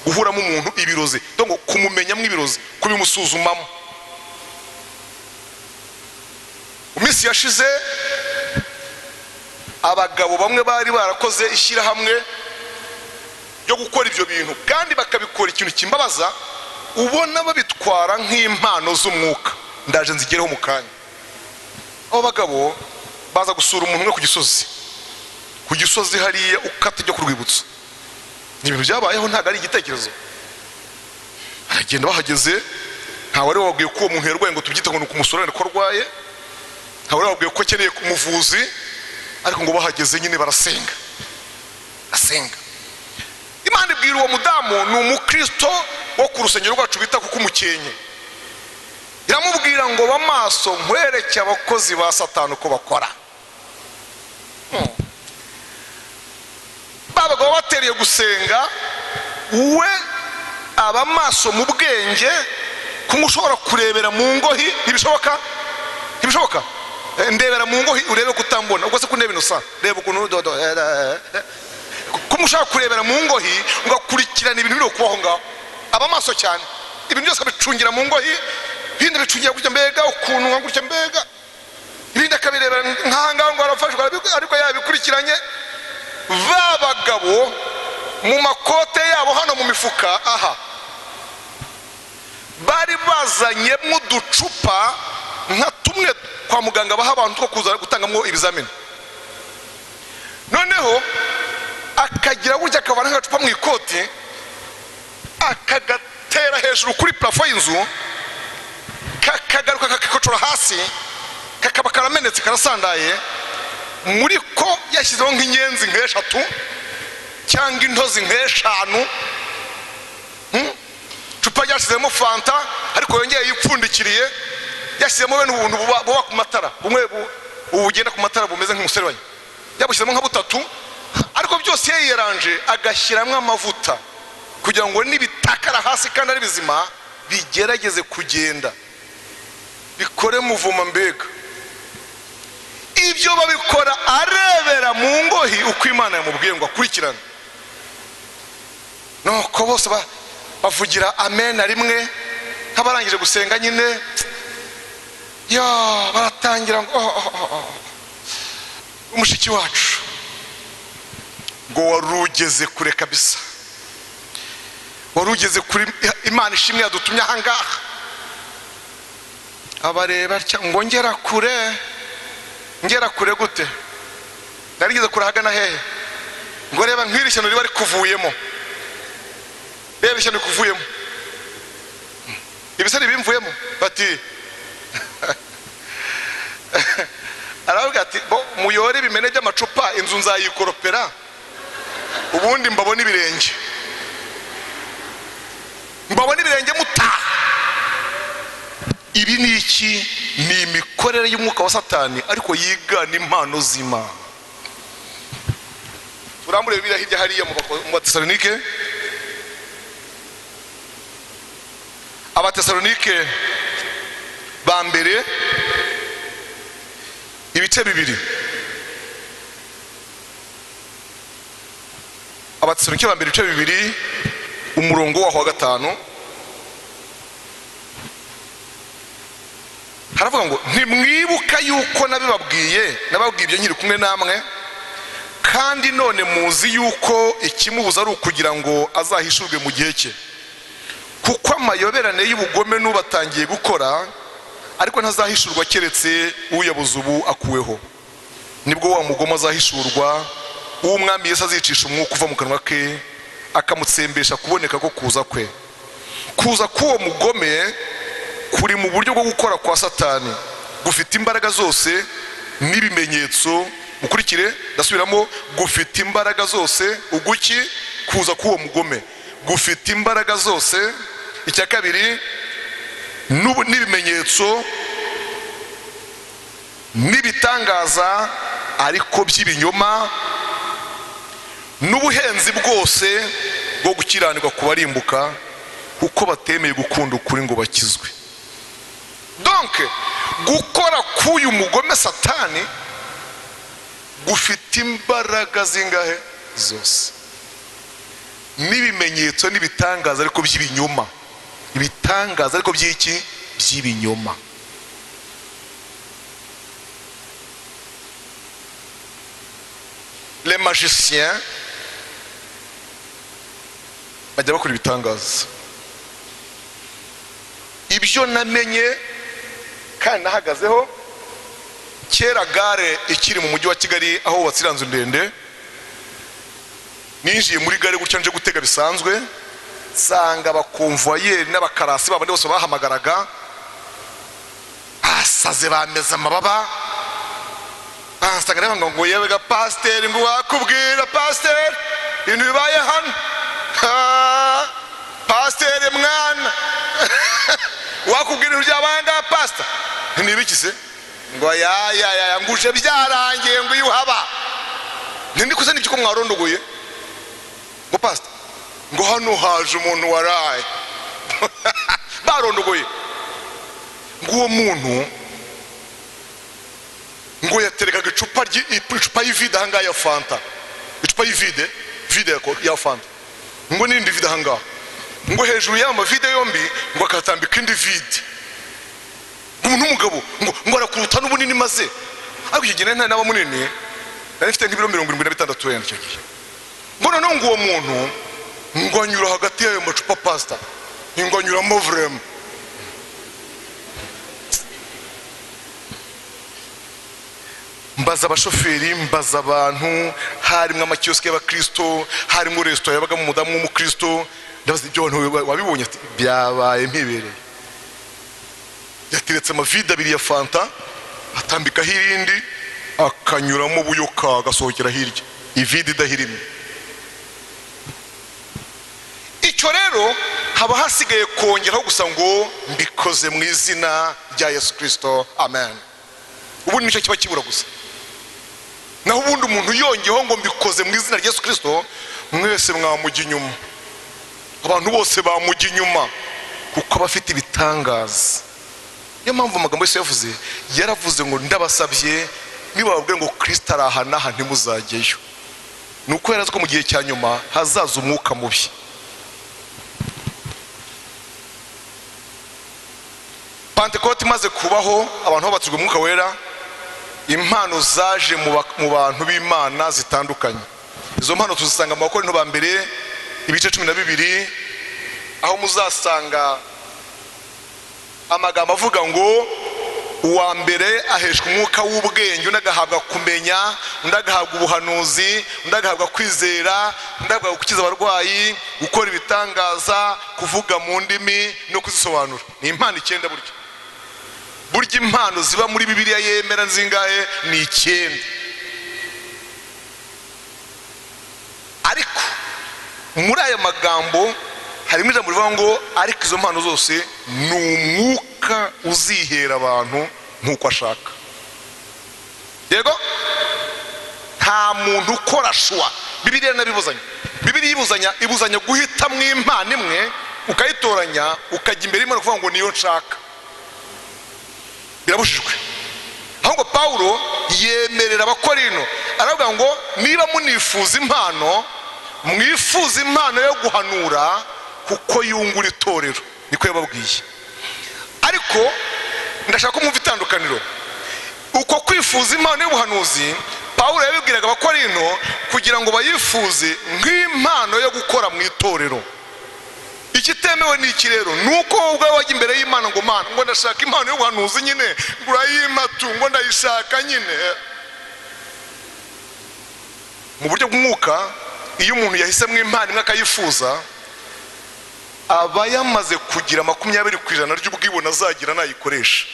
guhuramo umuntu ibirozi, donc kumumenyamo ibirozi, kubimusuzumamo. Minsi yashize, abagabo bamwe bari barakoze ishyirahamwe ryo gukora ibyo bintu, kandi bakabikora, ikintu kimbabaza, ubona babitwara nk'impano z'umwuka. Ndaje nzigereho mu kanya. Abo bagabo baza gusura umuntu umwe ku Gisozi, ku Gisozi hariya ukata ijya ku rwibutso. Ni ibintu byabayeho, ntabwo ari igitekerezo. Baragenda, bahageze ntawe wari wababwiye ko uwo muntu yarwaye, ngo tubyite ngo ni ukumusura ko arwaye. Ntawe wari wababwiye ko akeneye umuvuzi, ariko ngo bahageze nyine barasenga, asenga. Imana ibwira uwo mudamu, ni umukristo wo ku rusengero rwacu bita kuko umukenke, iramubwira ngo: "Bamaso, nkwereke abakozi ba Satani uko bakora." Babaga batereye gusenga, we aba maso mu bwenge, kumwe ushobora kurebera mu ngohi. Ntibishoboka, ntibishoboka. Ndebera mu ngohi urebe ko utambona. Ubwo se kundeba inosa, reba ukuntu dodo kumwe ushaka kurebera mu ngohi, ugakurikirana ibintu biri kubaho ngaho. Aba maso cyane, ibintu byose abicungira mu ngohi, ibindi abicungira gutya, mbega ukuntu nka gutya, mbega ibindi akabirebera nk'aha ngaha ngo arafashwe, ariko yabikurikiranye. Ba bagabo mu makote yabo hano mu mifuka aha bari bazanyemo uducupa nka tumwe kwa muganga baha abantu two kuza gutangamo ibizamini. Noneho akagira gutya, akavana nk'agacupa mu ikoti, akagatera hejuru kuri plafond y'inzu, kakagaruka kakikocora hasi, kakaba karamenetse, karasandaye. Muri ko yashyizeho nk'inyenzi nk'eshatu cyangwa intozi nk'eshanu. Icupa ryashyizemo fanta, ariko yongeye yipfundikiriye, yashyizemo bene ubuntu buba ku matara, bumwe bugenda ku matara bumeze nk'umuserebanya, yabushyizemo nka butatu, ariko byose yiyeranje agashyiramo amavuta kugira ngo nibitakara hasi kandi ari bizima bigerageze kugenda bikore muvuma. Mbega ibyo babikora arebera mu ngohi uko Imana yamubwiye ngo akurikirane. Nuko bose bavugira amen rimwe nk'abarangije gusenga nyine, ya baratangira ngo: "Oh, oh, oh, oh." Umushiki wacu ngo: "Wari ugeze kure kabisa, wari ugeze kure. Imana ishimwe yadutumye ahangaha." Abareba atya ngo: "Ngera kure? Ngera kure gute? Narigeze kure ahagana hehe?" Ngo: "Reba nk'iri shyano riba rikuvuyemo, reba ishyano rikuvuyemo." "Ibisa ntibimvuyemo?" Bati aravuga ati: "Bo muyore ibimene by'amacupa, inzu nzayikoropera, ubundi mbabone ibirenge, mbabone ibirenge mutaha." Ibi ni iki? Ni imikorere y'umwuka wa Satani, ariko yigana impano z'Imana. Turambure Bibiliya hirya hariya mu Batesalonike, Abatesalonike ba mbere, ibice 2. Abatesalonike ba mbere, ibice 2, umurongo waho wa 5, haravuga ngo: "Ntimwibuka yuko nabibabwiye, nababwiye ibyo nkiri kumwe namwe? Kandi none muzi yuko ikimubuza ari ukugira ngo azahishurwe mu gihe cye. Kuko amayoberane y'ubugome n'ubatangiye gukora, ariko ntazahishurwa keretse uyabuze ubu akuweho. Nibwo wa mugome azahishurwa, uwo Umwami Yesu azicisha umwuka uva mu kanwa ke, akamutsembesha kuboneka ko kuza kwe. Kuza k'uwo mugome kuri mu buryo bwo gukora kwa Satani, gufite imbaraga zose n'ibimenyetso." Mukurikire, ndasubiramo: gufite imbaraga zose. Uguki? Kuza k'uwo mugome gufite imbaraga zose. Icya kabiri, n'ibimenyetso n'ibitangaza, ariko by'ibinyoma, n'ubuhenzi bwose bwo gukiranirwa ku barimbuka, kuko batemeye gukunda ukuri ngo bakizwe. Donc gukora k'uyu mugome Satani gufite imbaraga zingahe? Zose, n'ibimenyetso n'ibitangaza, ariko by'ibinyoma. Ibitangaza ariko by'iki? By'ibinyoma. Les magiciens bajya bakora ibitangaza. Ibyo namenye kandi nahagazeho kera, gare ikiri mu mujyi wa Kigali, aho hubatse iriya nzu ndende, ninjiye muri gare gutya nje gutega bisanzwe, nsanga abakonvoyeri n'abakarasi babandi bose bahamagaraga basaze, bameze amababa. Bansanga rero ngo: "Yewe ga pasiteri," ngo, "wakubwira pasiteri ibintu bibaye hano. Ha, pasiteri mwana, wakubwira ibintu byabaye ngaha pasita." Ni ibiki se? Ngo: "Ya ya ya, nguje byarangiye," ngo, "iyo uhaba ntindi kuze n'ibyo ko mwarondogoye." Ngo: "Pasita," ngo, "hano haje umuntu waraye barondogoye," ngo, "uwo muntu," ngo, "yaterekaga icupa y'ivide ahangaha ya Fanta, icupa y'ivide, vide ya Fanta," ngo, "n'irindi vide ahangaha," ngo, "hejuru y'aya mavide yombi," ngo, "akatambika indi vide." Ngo umuntu w'umugabo ngo arakuruta n'ubunini maze, ariko icyo gihe nari naba munini, nari mfite nk'ibiro 76 wenda icyo gihe. Ngo noneho ngo uwo muntu ngo anyura hagati y'ayo macupa, pasita, ngo anyuramo vraiment. Mbaza abashoferi, mbaza abantu, harimo amakiyosike y'abakristo, harimo resitora yabagamo umudamu w'umukristo. Ndabaza: "Ibyo bantu wabibonye?" Ati: "Byabaye mpibereye. Yateretse amavide abiri ya Fanta, atambikaho irindi, akanyuramo buyoka, agasohokera hirya, ivide idahirimye." Icyo rero haba hasigaye kongeraho gusa ngo: "Mbikoze mu izina rya Yesu Kirisito, amen." Ubundi nicyo kiba kibura gusa. Naho ubundi umuntu yongeyeho ngo: "Mbikoze mu izina rya Yesu Kirisito," mwese mwamujya inyuma, abantu bose bamujya inyuma, kuko aba afite ibitangaza. Niyo mpamvu amagambo yose yavuze, yaravuze ngo: "Ndabasabye, nibababwira ngo Kirisito ari aha n'aha, ntimuzajyeyo." Ni uko yarazi ko mu gihe cya nyuma hazaza umwuka mubi. Pantekote imaze kubaho, abantu babatijwe umwuka wera, impano zaje mu bantu b'Imana zitandukanye. Izo mpano tuzisanga mu Bakorinto ba mbere ibice 12, aho muzasanga amagambo avuga ngo uwa mbere aheshwa umwuka w'ubwenge, undi agahabwa kumenya, undi agahabwa ubuhanuzi, undi agahabwa kwizera, undi agahabwa gukiza abarwayi, gukora ibitangaza, kuvuga mu ndimi no kuzisobanura. Ni impano 9. Burya burya impano ziba muri Bibiliya yemera zingahe? Ni 9. Ariko muri aya magambo harimo ijambo rivuga ngo ariko izo mpano zose ni umwuka uzihera abantu nk'uko ashaka. Yego, nta muntu ukora shwa. Bibiliya nabibuzanya. Bibiliya ibuzanya guhitamo impano imwe ukayitoranya, ukajya imbere y'Imana kuvuga ngo niyo nshaka. Birabujijwe. Ahubwo Pawulo yemerera Abakorinto, aravuga ngo niba munifuza impano, mwifuza impano yo guhanura, kuko yungura itorero. Niko yababwiye. Ariko ndashaka ko mwumva itandukaniro. Uko kwifuza impano y'ubuhanuzi, Pawulo yabibwiraga Abakorinto kugira ngo bayifuze nk'impano yo gukora mu itorero. Ikitemewe ni iki rero? Ni uko wowe ubwawe wajya imbere y'Imana ngo: "Mana, ngo ndashaka impano y'ubuhanuzi nyine, ngo urayimpa tu, ngo ndayishaka nyine." Mu buryo bw'umwuka, iyo umuntu yahisemo impano imwe akayifuza, aba yamaze kugira 20% ry'ubwibone azagira nayikoresha.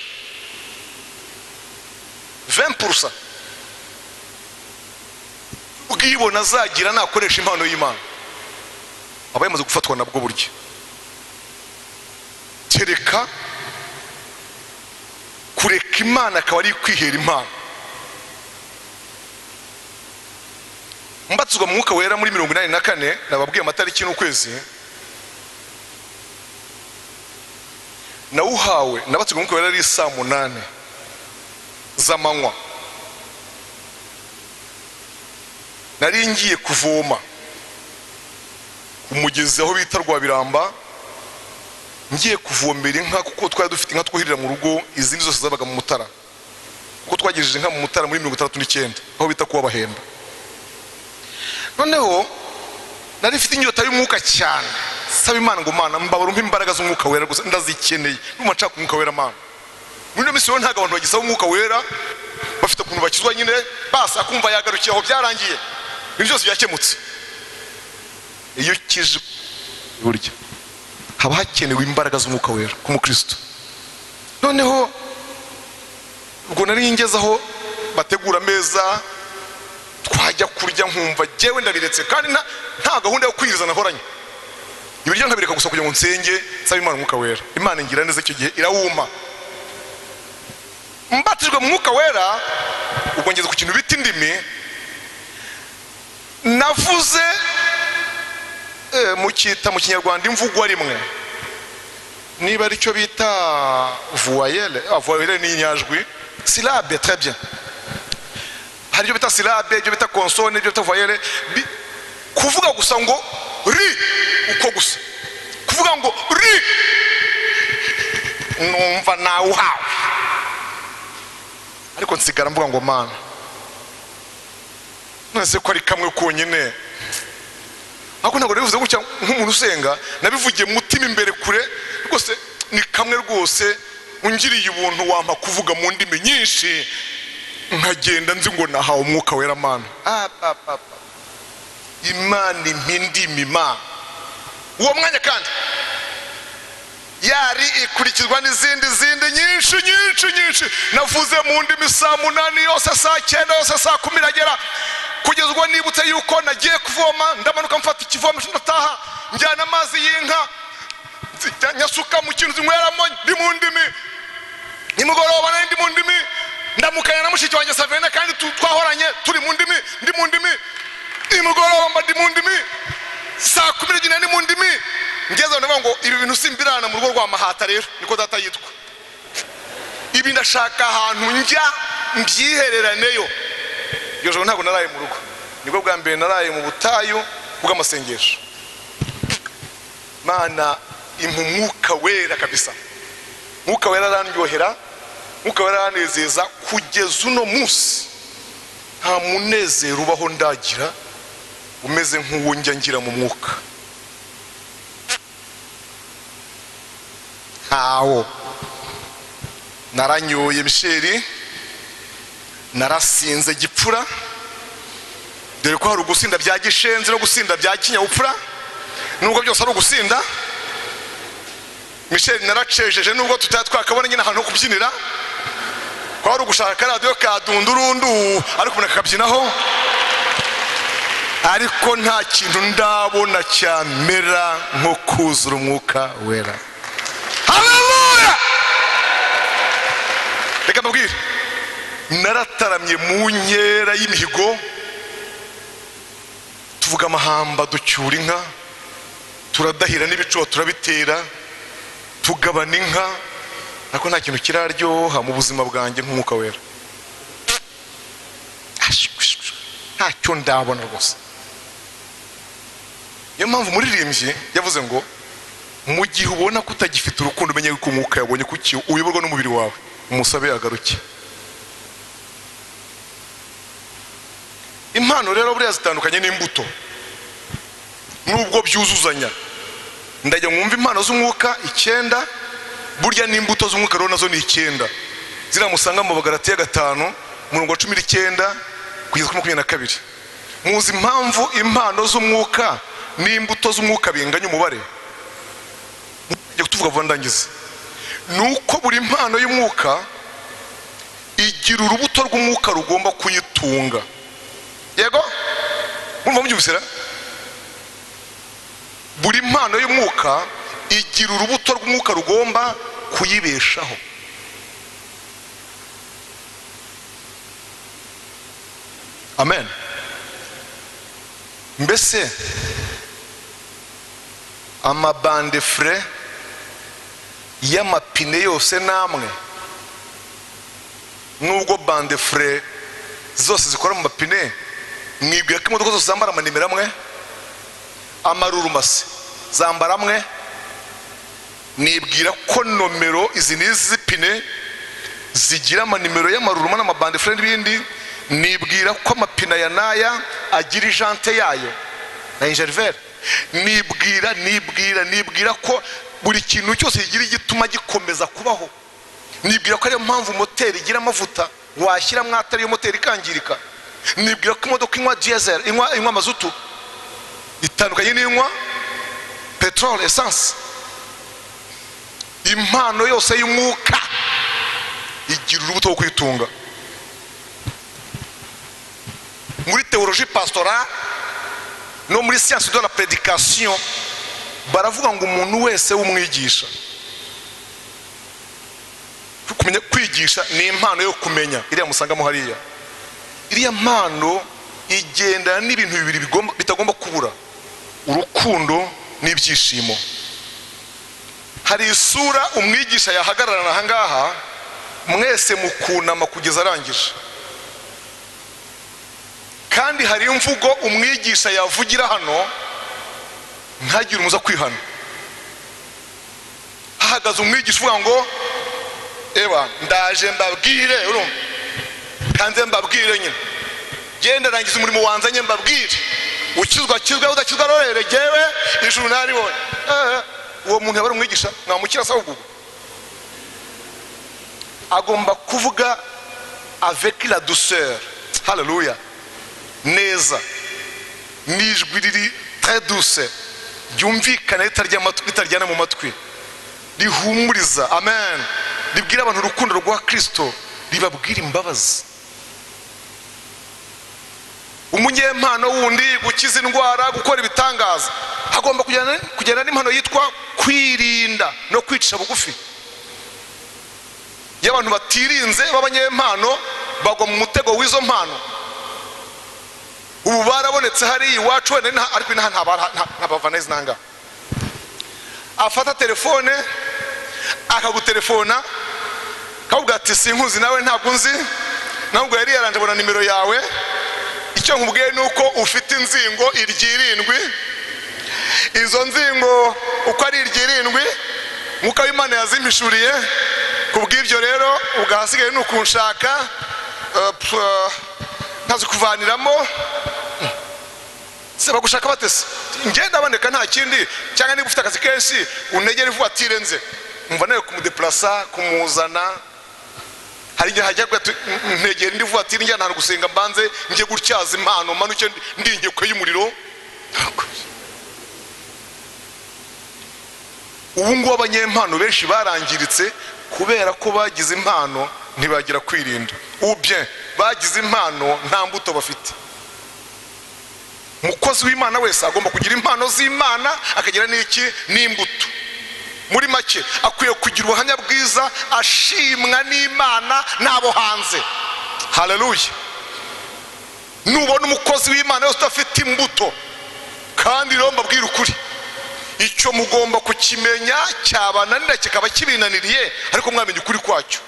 20% ubwibone azagira nakoresha impano y'Imana, aba yamaze gufatwa nabwo buryo. Kereka kureka Imana akaba ari kwihera impano. Mbatizwa mu mwuka wera muri 84, nababwiye amatariki n'ukwezi, nawuhawe nabatizwa mu mwuka wera ari saa 8 z'amanywa. Nari ngiye kuvoma ku mugezi aho bita Rwabiramba, ngiye kuvomera inka, kuko twari dufite inka twuhirira mu rugo, izindi zose zabaga mu Mutara, kuko twagejeje inka mu Mutara muri 69 aho bita kuba Bahemba. Noneho nari mfite inyota y'umwuka cyane, saba Imana ngo Mana mbabara umpe imbaraga z'umwuka wera gusa, ndazikeneye, ndumva nshaka umwuka wera Mana. Muri ino minsi rero ntabwo abantu bagisaba umwuka wera, bafite ukuntu bakizwa nyine, basa kumva yagarukiye aho byarangiye, ibintu byose byakemutse. Iyo ukije burya haba hakenewe imbaraga z'umwuka wera ku mukristo. Noneho ubwo nari ngeze aho bategura ameza twajya kurya, nkumva jyewe ndabiretse, kandi nta gahunda yo kwiriza nahoranye, ibiryo nkabireka gusa kugira ngo nsenge nsabe Imana umwuka wera. Imana ingira neza icyo gihe irawuma. Mbatijwe mu mwuka wera, ubwo ngeze ku kintu bita indimi, navuze mukita mu Kinyarwanda imvugwa rimwe, niba aricyo bita voyelle, voyelle ni inyajwi, syllabe, très bien. Hari ibyo bita syllabe, ibyo bita consonne, ibyo bita voyelle. Kuvuga gusa ngo ri, uko gusa kuvuga ngo ri, numva nawuhawe. Ariko nsigara mvuga ngo Mana, none ko ari kamwe konyine. Ariko ntabwo nabivuze gutya nk'umuntu usenga, nabivugiye mu mutima imbere kure rwose, ni kamwe rwose, ungiriye ubuntu wampa kuvuga mu ndimi nyinshi, nkagenda nzi ngo nahawe umwuka wera Mana. Imana impa indimi Mana. Uwo mwanya kandi yari ikurikizwa n'izindi zindi nyinshi nyinshi nyinshi. Navuze mu ndimi saa 8 yose, saa 9 yose, saa 10 iragera, kugeza ubwo nibutse yuko nagiye kuvoma, ndamanuka mfata ikivomesho ndataha, njyana amazi y'inka nyasuka mu kintu zinyweramo, ndi mu ndimi. Nimugoroba nari ndi mu ndimi, ndamukanya na mushiki wanjye Savena, kandi twahoranye turi mu ndimi, ndi mu ndimi. Nimugoroba mba ndi mu ndimi, saa 12 ndi mu ndimi. Ngeze ndavuga ngo ibi bintu simbirana mu rugo rwa Mahata, rero niko data yitwa, ibi ndashaka ahantu njya mbyihereraneyo. Iryo joro ntabwo naraye mu rugo, nibwo bwa mbere naraye mu butayu bw'amasengesho. Mana impa umwuka wera kabisa, umwuka wera arandyohera, umwuka wera aranezeza. Kugeza uno munsi nta munezero ubaho ndagira umeze nk'uwo njya ngira mu mwuka, ntawo. Naranyoye Misheri, narasinze gipfura, dore ko hari ugusinda bya gishenzi no gusinda bya kinyabupfura, nubwo byose ari ugusinda. Misheri naracejeje nubwo tutari twakabona nyine ahantu ho kubyinira, ko hari ugushaka radiyo ka dundurundu ariko umuntu akabyinaho, ariko nta kintu ndabona cyamera nko kuzura umwuka wera. Haleluya! Reka mbabwire, narataramye mu nkera y'imihigo, tuvuga amahamba, ducyura inka, turadahira n'ibicuba turabitera, tugabana inka, ariko nta kintu kiraryoha mu buzima bwanjye nk'umwuka wera. Ntacyo ndabona rwose. Niyo mpamvu umuririmbyi yavuze ngo mu gihe ubona ko utagifite urukundo, umenye ko umwuka yabonye kuki uyoborwa n'umubiri wawe, umusabe agaruke. Impano rero buriya zitandukanye n'imbuto, nubwo byuzuzanya. Ndajya mwumva impano z'umwuka 9, burya n'imbuto z'umwuka rero nazo ni 9, ziriya musanga mu Bagalatiya 5 umurongo wa 19 kugeza kuri 22. Muzi impamvu impano z'umwuka n'imbuto z'umwuka binganya umubare? Njye kutuvuga vuba ndangiza. Nuko buri mpano y'umwuka igira urubuto rw'umwuka rugomba kuyitunga. Yego, murumva mubyumvise? Buri mpano y'umwuka igira urubuto rw'umwuka rugomba kuyibeshaho. Amen. Mbese amabande fure y'amapine yose namwe, nubwo bande fure zose zikora mu mapine, mwibwira ko imodoka zose zambara amanimero amwe? Amarurumase zambara amwe? Nibwira ko nomero izi n'izi z'ipine zigira amanimero y'amaruruma n'amabande fure n'ibindi. Nibwira ko amapine aya n'aya agira ijante yayo na injerivere. Nibwira ko buri kintu cyose kigira igituma gikomeza kubaho. Nibwira ko ariyo mpamvu moteri igira amavuta, washyiramo atari yo moteri ikangirika. Nibwira ko imodoka inywa diesel, inywa mazutu itandukanye n'inywa petrol, essence. Impano yose y'umwuka igira urubuto rwo kwitunga. Muri théologie pastorale no muri science de la prédication baravuga ngo umuntu wese w'umwigisha, kumenya kwigisha ni impano yo kumenya. Iriya musangamo hariya, iriya mpano igendana n'ibintu bibiri bitagomba kubura: urukundo n'ibyishimo. Hari isura umwigisha yahagararana aha ngaha, mwese mukunama kugeza arangije. Kandi hari imvugo umwigisha yavugira hano ntagire umuza kwihana. Hahagaze umwigisha uvuga ngo eba ndaje mbabwire, urumva kanze mbabwire nyine, genda rangiza umurimo wanzanye mbabwire, ukizwa kizwa, udakizwa rorere, jewe ijuru naribonye. Uwo muntu yaba umwigisha mwamukira sawa. Ubwo agomba kuvuga avec la douceur, haleluya, neza, n'ijwi riri très douce, ryumvikana ritaryana mu matwi, rihumuriza, amen, ribwira abantu urukundo rwa Kristo, ribabwira imbabazi. Umunyempano wundi gukiza indwara, gukora ibitangaza, agomba kujyana n'impano yitwa kwirinda no kwicisha bugufi. Iyo abantu batirinze b'abanyempano bagwa mu mutego w'izo mpano. Ubu barabonetse hari iwacu wenda, ariko inaha nta nanga. Afata telefone akagutelefona akavuga ati sinkuzi nawe ntabwo nzi, ntabwo yari yaranje abona nimero yawe, icyo nkubwiye nuko ufite inzingo iryirindwi, izo nzingo uko ari iryirindwi Mwuka w'Imana yazimpishuriye, kubw'ibyo rero ubwahasigaye nukunshaka ntazikuvaniramo. Se bagushaka batese ngenda aboneka nta kindi, cyangwa niba ufite akazi kenshi unegere vuba atirenze umva nawe kumudeplasa kumuzana. Hari igihe hajya ntegera ndi vuba ati njya nta gusenga mbanze njye gutyaza impano manuke ndi inkekwe y'umuriro. Ubu ngubu abanyempano benshi barangiritse kubera ko bagize impano ntibagira kwirinda, ou bien bagize impano nta mbuto bafite. Umukozi w'Imana wese agomba kugira impano z'Imana, akagira n'iki? N'imbuto. Muri make akwiye kugira ubuhamya bwiza, ashimwa n'Imana n'abo hanze. Haleluya. Nubona umukozi w'Imana wese udafite imbuto, kandi rero mbabwira ukuri, icyo mugomba kukimenya cyabananira kikaba kibinaniriye, ariko mwamenye ukuri kwacyo.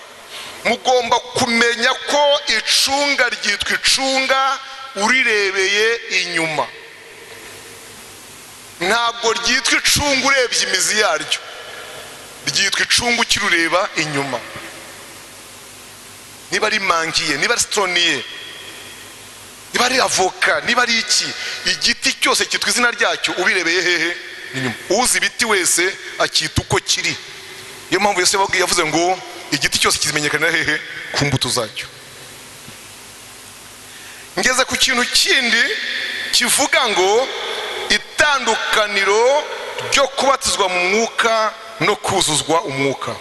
Mugomba kumenya ko icunga ryitwa icunga urirebeye inyuma, ntabwo ryitwa icunga urebye imizi yaryo, ryitwa icunga ukirureba inyuma. Niba ari mangiye, niba ari sitroniye, niba ari avoka, niba ari iki, igiti cyose cyitwa izina ryacyo ubirebeye hehe? Inyuma. Uzi ibiti wese akita uko kiri. Niyo mpamvu Yesu yavuze ngo igiti cyose kizimenyekana hehe? Ku mbuto zacyo. Ngeze ku kintu kindi kivuga ngo itandukaniro ryo kubatizwa mu mwuka no kuzuzwa umwuka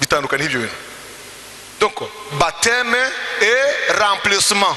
bitandukanye ibyo bintu. Donc baptême et remplissement.